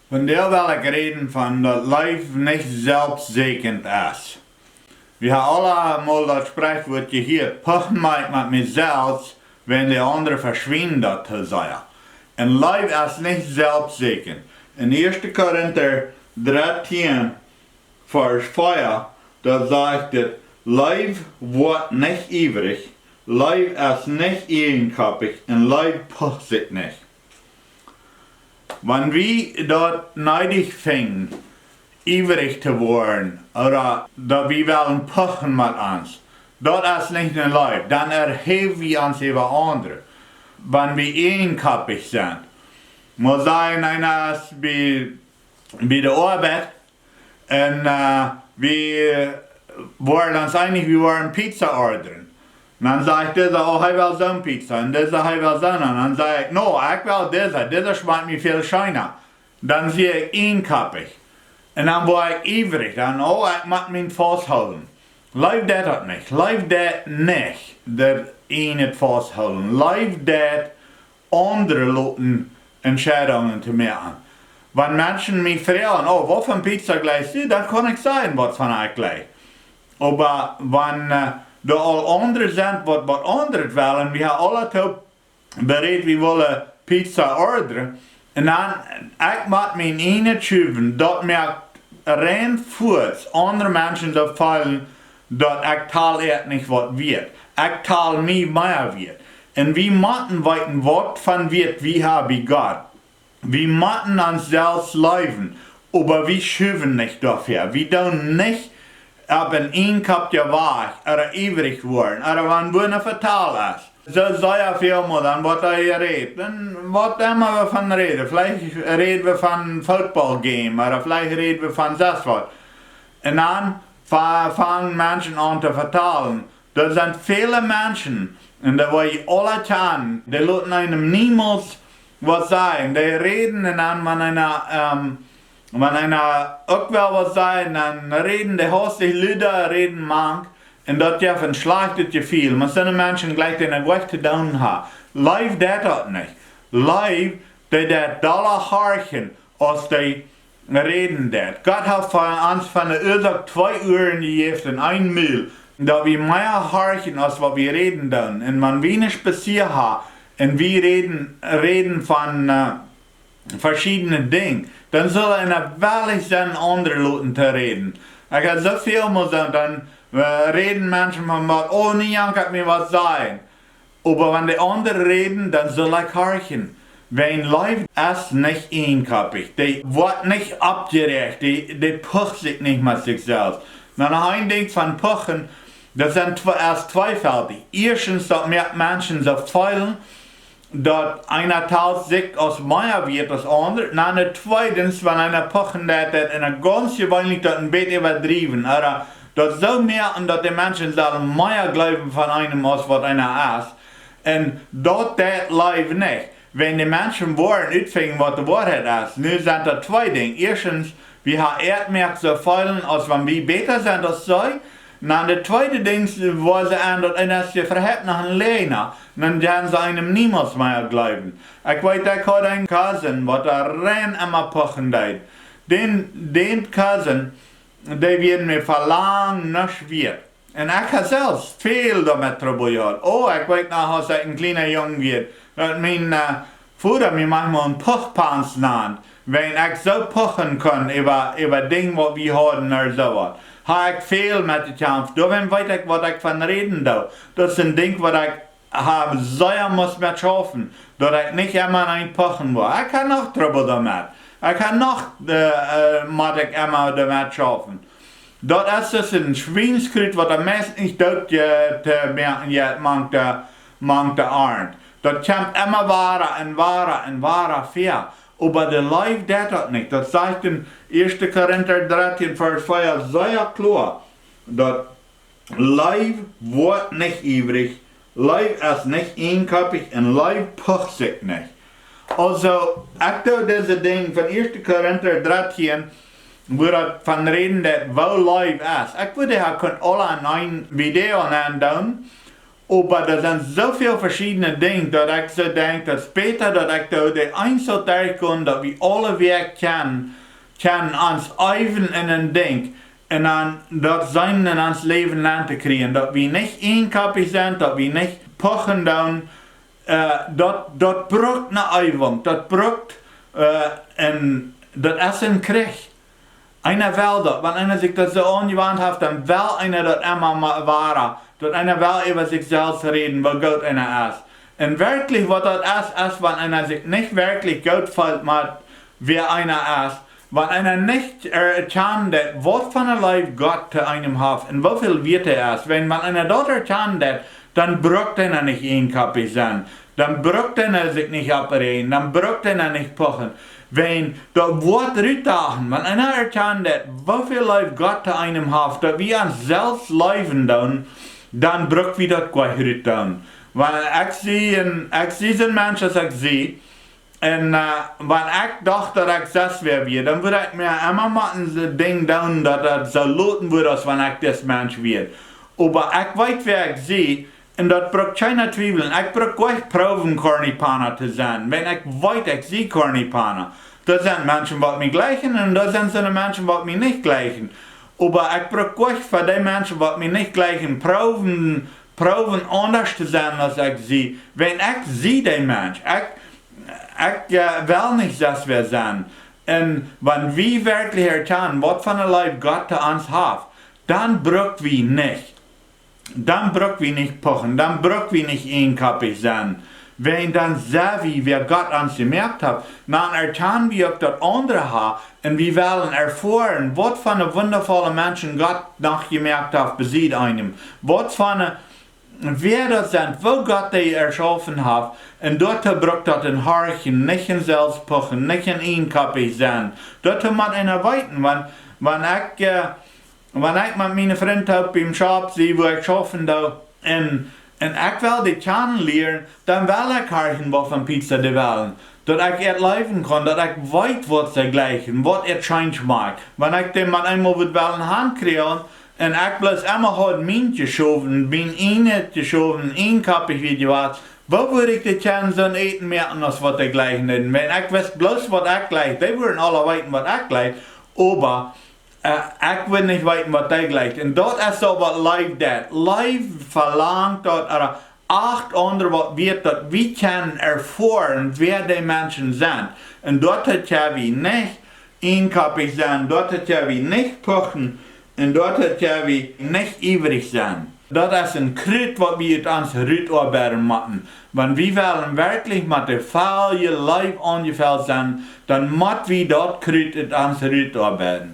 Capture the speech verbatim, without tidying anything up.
Vondoag well ekj räden von daut Leew nich selfstsäkjent es. Wie haben aula mol daut Sprichwort jehieet: Puchen mott ekj met mie selfst, wan de aundre veschwinden daut to sajen. Un Leew es nich selfstsäkjent. En ieeschte Korinta drettieen, Varsch vea, doa sajcht et: Leew woat nich iewrich, Leew es nich ieejenkoppich un Leew pucht sikj nich. Wan wie daut needich finjen, iewrich to woaren, ooda daut wie wellen puchen met ons, daut es nich ne Leew, dan erhäw wie ons äwa aundre. Wan wie ieejenkoppich sent, mott sennen, eena es bie, bie de Oabeit un, äh, wie woaren ons eenich, wie woaren Pizza ordren. Un dan sajcht disa: Oh, hee well soon Pizza, un disa: Hee well soon. Un dan saj ekj: No, ekj well disa, disa schmakjt mie väl scheena. Dan sie ekj ieejenkoppich. Un dan woa ekj iewrich, dan: Oh, ekj mott mie fausthoolen. Leew deit daut nich. Leew deit nich daut eena fausthoolen. Leew deit aundre loten Entscheidungen to moaken. Wan Menschen mie froagen: Oh, waut fa Pizza jleichst du?, dan kaun ekj sajen, waut fa ekj jleich. Oba wan, äh, doa aul aundre sent, waut, waut aundret wellen, wie haben aula toop beräd, wie wellen Pizza ordren, un dan, ekj mott mie eena schuwen, daut moakt rein fuaz aundre Menschen soo feelen, daut ekj tal an nich waut wieet. Ekj tal mie mea wieet. Un wie motten weeten, waut fa Wieet wie haben bie Gott. Wie motten ons selfst leewen, oba wie schuwen nich doafäa. Wie doonen nich opp eenen ieejenkoppjen Wajch ooda iewrich woaren, ooda wan woo een Vetal es. Soo sea väl mol dan woat doa jerät. Un waut emma wie von räden, veleicht räden wie von Football Game, ooda veleicht räden wie von sest waut. Un dan fa-, fangen Menschen aun to vetalen. Doa sent väle Menschen, un dee woa jie aula kjanen, dee loten eenem niemols waut sajen. Dee räden un dan, wan eena, ähm, wan eena uk well waut sajen, dan räden dee haustich luda, räden mank, un daut jeft een schlajchtet Jefeel. Mau soone Menschen jlikjt eena nich to doonen haben. Leew deit daut nich. Leew, dee deit dolla horchen, aus dee räden deit. Gott haft fa ons von de Uasoak twee Uaren jejäft un een Mul, daut wie mea horchen, aus waut wie räden doonen. Un wan wie een Spazia haben un wie räden, räden von, äh, veschiedne Dinja, dan saul eena wellich sennen, aundre loten to räden. Ekj hab soo väl mol soo, dan, äh, räden Menschen von waut: Oh, nu jankat mie waut sajen. Oba wan de aundre räden, dan saul ekj horchen. Wiels Leew es nich ieejenkoppich. Dee woat nich oppjeräacht. Dee, dee pucht sikj nich met sikj selfst. Nu, noch een Dinkj von puchen, daut sent tw-, es tweefeltich. Ieeschtens, daut moakt Menschen soo feelen, daut eena talt sikj aus mea wieet aus aundre. Nu, tweedens, wan eena puchen deit, daut eena gaunz jeweenlich daut een bät äwadriewen, ooda daut soo moaken, daut de Menschen sellen mea jleewen von eenem aus waut eena es. Un daut deit Leew nich. Wan de Menschen woaren utfinjen, waut de Woarheit es. Nu sent doa twee Dinja. Ieeschtens, wie haben an moakt soo feelen, aus wan wie bäta sent aus see. Un dan daut tweede Dinkj, woo see an daut eena es, jie veheit noch een Läajna. Un dan woaren see eenem niemols mea jleewen. Ekj weet, ekj haud een Cousin, waut doa rein emma puchen deed. Dän, dän Cousin, dee wia mie fa lang nuscht wieet. Un ekj hab selfst väl doamet Trubbel jehaut. Oh, ekj weet noch, aus ekj een kjliena Jung wia, daut mien, äh, Voda mie maunchmol een Puchpans nand, wiels ekj soo puchen kunn äwa, äwa Dinja, waut wie hauden ooda soo waut. Hab ekj väl met jekjamft. Doawäajen weet ekj, waut ekj von räden doo. Daut es een Dinkj, waut ekj hab sea must met schaufen, daut ekj nich emma aun een puchen woa. Ekj hab noch Trubbel doamet. Ekj hab noch, äh, äh, mott ekj emma doamet schaufen. Daut es dus een Schwienskrut, waut daut meist nich doot, äh, to moaken, jo, mank de, mank de Arnt. Daut kjemt emma wada un wada un wada väa. Oba de Leew deit daut nich. Daut sajcht en ieeschte Korinta drettieen, Varsch vea sea kloa. Daut Leew woat nich iewrich, Leew es nich ieejenkoppich un Leew pucht sikj nich. Aulsoo, ekj doo dise Dinja von ieeschte Korinta drettieen, wua daut von räden deit, woo Leew es. Ekj wudd, ekj kunn aula en een Video nandoonen, Oba doa sent soo väl veschiedne Dinja, daut ekj soo denkj, daut es bäta, daut ekj doa de eensaut derchgonen, daut wie aule Wäakj kjennen, kjennen ons eewen en een Dinkj, un dan daut sennen en ons Läwen nenn to kjrieen, daut wie nich eenkoppich sent, daut wie nich puchen doonen. Daut, daut brukt ne Eewunk, daut brukt, un daut es een Kjrich. Eena well daut, wan eena sikj daut soo aunjewant haft, dan well eena daut emma wada, daut eena well äwa sikj selfst räden, woo goot eena es. Un werkjlich waut daut es, es wan eena sikj nich werkjlich goot feelt met wäa eena es, wan eena nich erkjanen deit, waut fa ne Leew Gott to eenem haft un woo väl wieet hee es. Wan, wan eena daut erkjanen deit, dan brukt eena nich eenkoppich sennen. Dan brukt eena sikj nich oppräajen, dan brukt eena nich puchen. Wan daut woat rutkomen, wan eena erkjanen deit, woo väl Leew Gott to eenem haft, daut wie ons selfst leewen doonen, dan bruck wie daut jlikj rutdoonen. Wan ekj sie, ekj sie soon Mensch aus ekj sie, un wan ekj docht daut ekj sest wäa wia, dan wudd ekj mie emma motten soon Dinkj doonen, daut daut soo loten wudd aus wan ekj dis Mensch wia. Oba ekj weet wäa ekj sie, un daut brukt kjeena twiewlen. Ekj bruck jlikj proowen corny Penner to sennen, wan ekj weet ekj sie corny Penner. Doa sent Menschen waut mie jlikjen un doa sent soone Menschen waut mie nich jlikjen. Oba ekj bruck jlikj fa dee Menschen waut mie nich jlikjen proowen aundasch to sennen aus ekj sie. Wan ekj sie dee Mensch, ekj, ekj well nich sest wäa sennen. Un wan wie werkjlich erkjanen waut fa ne Leew Gott to ons haft, dan bruck wie nich dan bruck wie nich puchen, dan bruck wie nich eenkoppich sennen. Wan dan sent wie wäa Gott ons jemoakt haft, dan erkjanen wie uk daut aundre ha, un wie wellen erfoaren waut fa ne wundavolle Menschen Gott noch jemoakt haft besied eenem. Waut fa ne, wäa daut sent, woo Gott dee erschaufen haft. Un doatoo brukt daut een Horchen, nich een selfst puchen, nich een eenkoppich sennen. Doatoo mott eena weeten, wan, wan ekj wan ekj met miene Frind toop biem Schaup sie, wua ekj schaufen doo, un, un ekj well dee kjanen lieren, dan well ekj horchen waut fa Pizza dee wellen, daut ekj äant leewen kaun, daut ekj weet waut see jlikjen, waut äant scheen schmakjt. Wan ekj dee met eemol wudd wellen hankjrieen, un ekj bloos emma haud mient jeschowen, mien ieejnet jeschowen, eenkoppich wia jewast, woo wudd ekj dee kjennen soon Äten moaken aus waut dee jlikjen deeden? Wan ekj wist bloos waut ekj jlikj, dee wudden aula weeten waut ekj jlikj, oba ekj wudd nich weeten waut dee jlikjt. Un daut es soo waut Leew deit. Leew velangt daut, oda acht aundre waut wieet, daut wie kjennen erfoaren wäa dee Menschen sent. Un doatoo kjenn wie nich eenkoppich sennen, doatoo kjenn wie nich puchen, un doatoo kjenn wie nich iewrich sennen. Daut es een Krut waut wie ut ons rutoabeiden motten. Wan wie wellen werkjlich met de volle Leew aunjefelt sennen, dan mott wie daut Krut ut ons rutoabeiden.